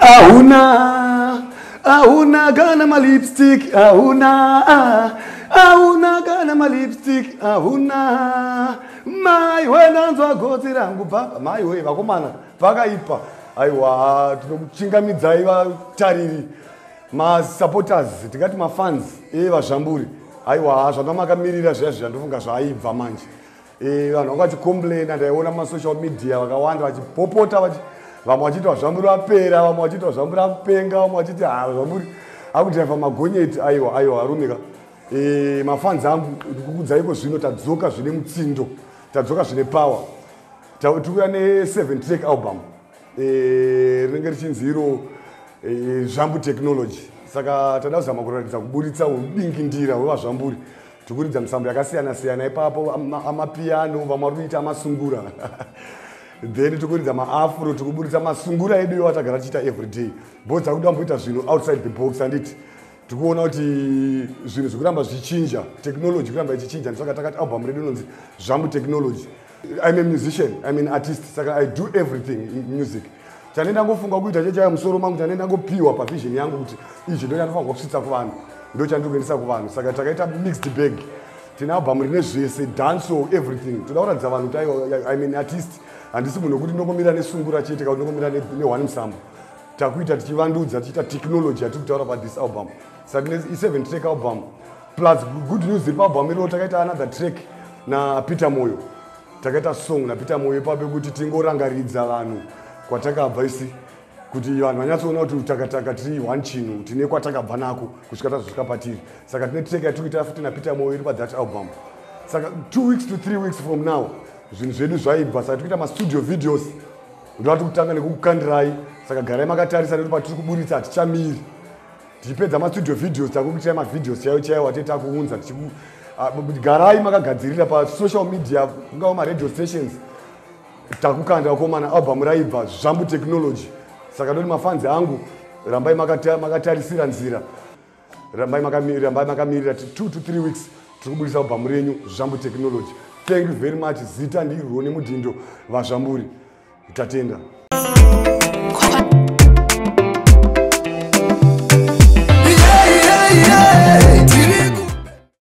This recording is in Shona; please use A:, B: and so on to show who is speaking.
A: Hauna, hauna kana malipstick, hauna, hauna kana malipstick, hauna. Maiwe, ndanzwa gotsi rangu baba. Maiwe, vakomana vakaipa. Aiwa, tinokuchingamidzai vatariri, masupporters, tingati mafans evazvamburi. Aiwa, zvanga makamirira zviya zviya, ndofunga zvaibva manje. Vanhu vanga vachicomplaina, ndaiona mumasocial media vakawanda vachipopota, vamwe vachiti vazvamburi vapera, vamwe vachiti vazvamburi akupenga, vamwe vachiti ha, vazvamburi akudhiraivha magonyeti. Aiwa, aiwa, arumika, mafans angu, ndikukudzaiko zvino, tadzoka zvine mutsindo, tadzoka zvine power. Tikuuya ne7 track album, rinenge richinzi iro Zvambu Technology. Saka tada kuzama kuratidza kuburitsa udingindira hwevazvamburi. Tikuridza misambo yakasiyana siyana ipapo, amapiano, vamwe vari kuita amasungura, then tikuridza maafro, tikuburitsa masungura edu iwo atagara tichiita everyday. Bo takuda kumboita zvinhu outside the box, handiti? Tikuona kuti zvinhu zvikuramba zvichinja, technology kuramba ichichinja. Ndisaka takati album redu inonzi Zvambu Technology. I'm a musician, I'm an artist, saka I do everything in music. Chane ndangofunga kuita chechaya musoro mangu, chane ndangopiwa pavision yangu kuti izvi ndo chandofanirwa kusvitsa kuvanhu, ndo chandiri kuendesa kuvanhu. Saka takaita mixed bag. Tine album rine zvese, dancehall, everything. Toda kuratidza vanhu kuti aiwa, I'm an artist, handisi munhu wekuti ndongomira nesungura chete kana ndongomira neone musambo. Takuita tichivandudza, tichiita technology yatiri kutaura pathis album. Saka tine i7 track album. Plus, good news iri paalbum iroro, takaita another track naPeter Moyo. Takaita song naPeter Moyo ipapo yekuti tingorangaridza vanhu kwatakabva isi, kuti vanhu vanyatsoona kuti takataka tiri one chinhu, tine kwatakabva nako kusvika tazosvika patiri. Saka tine track yatiri kuita futi naPeter Moyo iri pathat album. Saka 2 weeks to 3 weeks from now zvinhu zvedu zvaibva. Saka tikuita mastudio videos, ndovati kutanga nekukukandirai. Saka garai makatarisa, nekuti patiri kuburitsa hatichamiri. Tichipedza mastudio videos, takukuitirai mavideos chaiwo chaiwo atee takuunza. Garai makagadzirira pasocial media, kungava maradio stations, takukanda vakomana. Album raibva, Zvambu Technology. Saka ndoti mafans angu, rambai makatarisira nzira, rambai makamirira. 2 to 3 weeks tiri kubudisa album renyu, Zvambu Technology. Thank you very much. Zita ndirone Mudhindo, vazvamburi. Tatenda.
B: Yeah.